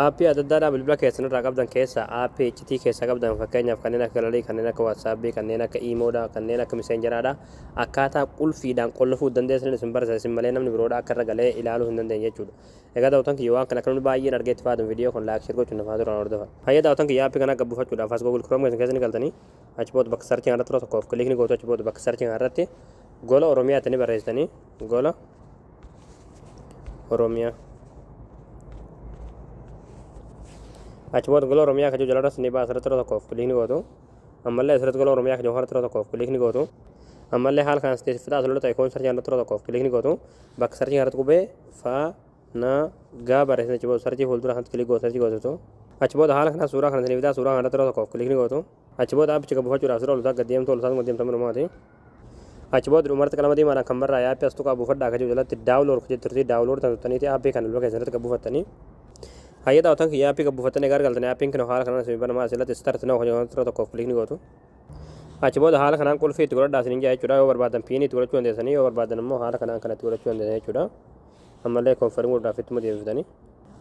Aappii adda addaadhaa bilbila keessan irraa qabdan keessaa aappii iccitii keessaa qabdan, fakkeenyaaf kanneen akka gallery, kanneen akka WhatsAppii, kanneen akka Imoodha, kanneen akka Messengeraadha, akkaataa qulfiidhaan qollofuu dandeessan isin barsiisa, isin malee namni biroodha akka irra galee ilaaluu hin dandeenye jechuudha. Egaa daawwatan kiyya, waan kana akka namni baay'een argee itti fayyadamu viidiyoo kun like, share gochuun nafaa duraan hordofan. Hayya daawwatan kiyya, aappii kana akka buufachuudhaaf as Google Chrome keessan keessa ni galtanii, achi booda bakka searching irratti yeroo tokkoof click ni gootu. Achi booda bakka searching irratti Gola Oromiyaatti ni barreessitanii, Gola Oromiyaa. Achi booda Gola Oromiyaa kan jiru jalarratti ni baasa, asirratti yeroo tokkoof click ni gootu. Ammallee asirratti Gola Oromiyaa kan jiru kanatti yeroo tokkoof click ni gootu. Ammallee haala kanaan sitti asirratti ta'e kun searching irratti yeroo tokkoof click ni gootu. Bakka searching irratti qubee fa na gaa barreessan, achi booda search fuuldura kanatti click gootu, search gootu. Achi booda haala kanaan suuraa kana isinii fidaa, suuraa kanarratti yeroo tokkoof click ni gootu. Achi booda aappicha buufachuudhaaf sirra ol gad deemtu, ol isaatu gad deemtu manumaati. Achi booda dhumarratti qalama diimaadhaan kan barraa'e aappii as tuqaa buufadhaa akka jiru jalatti download kan jettu turti, download tan tuttaniiti aappii kana bilbila keessan irratti buufattanii. Hayya daawwatan kiyya, aappii buufattanii egaa argaltanii, aappiin kun haala kanaan isin banamaa, asirratti start now kan jedhu yeroo tokkoof click ni gootu. Achi booda haala kanaan qulfii itti godhadhaa isiniin jaa jechuudha. Yoo barbaadan PIN itti godhachuu dandeessanii, yoo barbaadan immoo haala kanaan kanatti godhachuu dandeessan jechuudha. Ammallee confirm godhuudhaaf ittuma deebiftanii.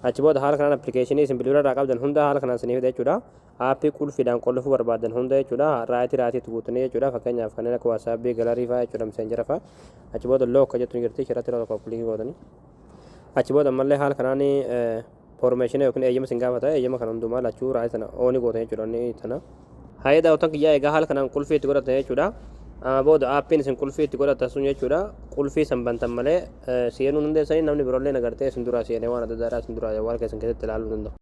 Achi booda haala kanaan appilikeeshinii isin bilbila irraa qabdan hunda haala kanaan isinii fida jechuudha. Aappii qulfiidhaan qollofuu barbaadan hunda jechuudha. Right right itti guutanii jechuudha. Fakkeenyaaf kanneen akka WhatsAppii, gallery fa'aa jechuudha, Messengera fa'aa. Achi booda lock kan jettu ni jirti. Ishirratti yeroo tokkoof click gootanii. Achi booda ammallee haala kanaan permission yookiin eeyyama isin gaafata. Eeyyama kana hundumaa lachuu right sana on gootan jechuudha. Inni tana. Hayyee daawwatan kiyyaa, egaa haala kanaan qulfii itti godhatan jechuudha. Booda aappiin isin qulfii itti godhatan sun jechuudha. Qulfii san bantan malee seenuu hin dandeessanii, namni biroollee nagartee isin duraa seenee waan adda addaa isin duraa waan keessan keessatti ilaaluu danda'u.